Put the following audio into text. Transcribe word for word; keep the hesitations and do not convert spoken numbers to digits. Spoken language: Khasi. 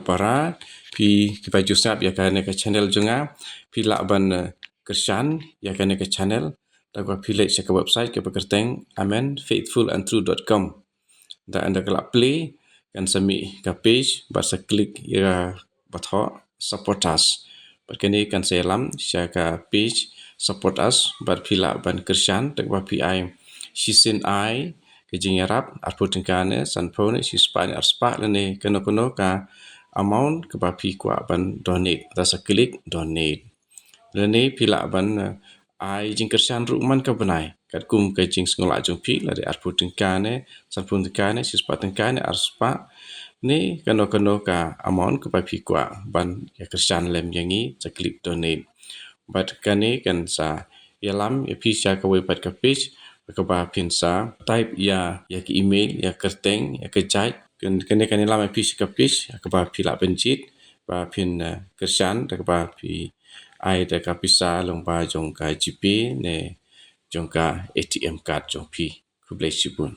Para phi kiba ju sngap ïa kane ka channel jong nga, phi lah ban, eh, kyrshan ïa kane ka channel da kaba phi leit sha ka website kaba kyrteng amen faithful and true dot com. Da ynda ka lah play, kan sa mih ka page, bad sa click ïa kaba thoh support us. Bad kane kan sa ïalam sha ka page support us, bad phi lah ban kyrshan da kaba phi ai shisien ai ka jingïarap, arphew tyngka ne, sanphew ne, shispah ne, arspah lane kano kano ka amount kaba phi kwah ban donate. Da sa click donate. Lane phi lah ban, eh, ai jingkyrshan ruh man ka bnai, katkum ka jingsngewlah jong phi, lada arphew tyngka ne, sanphew tyngka ne, shispah tyngka ne, arspah ne, kano kano ka amount kaba phi kwah ban ïa kyrshan lem ïa ngi, sa click donate. Bad kane kan sa ïalam ïa phi sha kawei pat ka page, kaba phin sa type ïa, ïa ka email, ïa ka kyrteng, ïa ka jait. Kan, kane kan ïalam ïa phi sha ka page kaba phi lah ban jied, ba phin, eh, kyrshan da kaba phi ai da ka pisa lyngba jong ka GPay ne jong ka ATM card jong phi. Khublei shibun.